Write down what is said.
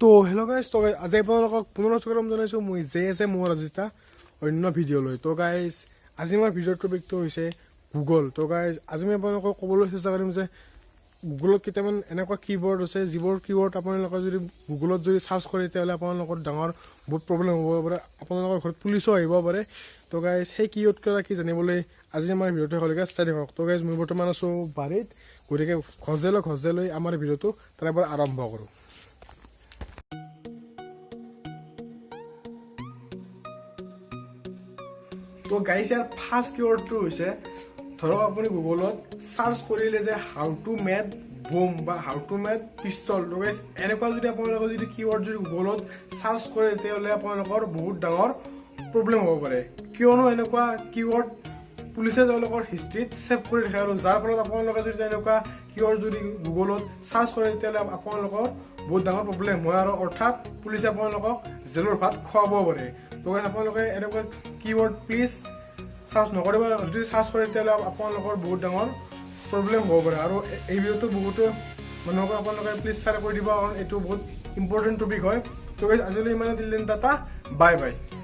তো hello' guys, তো আজি আপোনালোকক পুনৰ স্বাগতম জনাইছোঁ মই জে এছ এ মোৰ আজি এটা অন্য ভিডিঅ' লৈ। তো গাইজ, আজি আমাৰ ভিডিঅ'ৰ টপিকটো হৈছে গুগল। তো গাইজ, আজি মই আপোনালোকক ক'বলৈ চেষ্টা কৰিম যে গুগলত কেইটামান এনেকুৱা কিৱৰ্ড আছে, যিবোৰ কিৱৰ্ড আপোনালোকে যদি গুগলত যদি চাৰ্চ কৰে, তেতিয়াহ'লে আপোনালোকৰ ডাঙৰ বহুত প্ৰব্লেম হ'ব পাৰে, আপোনালোকৰ ঘৰত পুলিচো আহিব পাৰে। তো গাইজ, সেই কিৱৰ্ড কেইটা কি জানিবলৈ আজি আমাৰ ভিডিঅ'টো শেষলৈকে চাই থাকক। তো গাইজ, মই বৰ্তমান আছোঁ বাৰীত, গতিকে ঘজে লৈ আমাৰ ভিডিঅ'টো তাৰে পৰা আৰম্ভ কৰোঁ। তো গাইজ, ইয়াৰ ফাৰ্ষ্ট কিৱৰ্ডটো হৈছে, ধৰক আপুনি গুগলত চাৰ্চ কৰিলে যে how to made bomb বা how to made pistol. তো গাইজ, এনেকুৱা যদি আপোনালোকে যদি কিৱৰ্ড যদি গুগলত চাৰ্চ কৰে, তেতিয়াহ'লে আপোনালোকৰ বহুত ডাঙৰ প্ৰব্লেম হ'ব পাৰে। কিয়নো এনেকুৱা কিৱৰ্ড পুলিচে তেওঁলোকৰ হিষ্ট্ৰীত ছেভ কৰি ৰাখে আৰু যাৰ ফলত আপোনালোকে যদি তেনেকুৱা কিৱৰ্ড যদি গুগলত চাৰ্চ কৰে, তেতিয়াহ'লে আপোনালোকৰ বহুত ডাঙৰ প্ৰব্লেম হয় আৰু অৰ্থাৎ পুলিচে আপোনালোকক জেলৰ ভাত খুৱাব পাৰে। তো guys, আপোনালোকে এনেকুৱা কিৱৰ্ড প্লিজ চাৰ্চ নকৰিব। যদি চাৰ্চ কৰে, তেতিয়াহ'লে আপোনালোকৰ বহুত ডাঙৰ প্ৰব্লেম হ'ব পাৰে। আৰু এই ভিডিঅ'টো বহুতো মানুহক আপোনালোকে প্লিজ শ্বেয়াৰ কৰি দিব, কাৰণ এইটো বহুত ইম্পৰ্টেণ্ট টপিক হয়। তো guys, আজিলৈ ইমানে। Till then, tata, bye bye.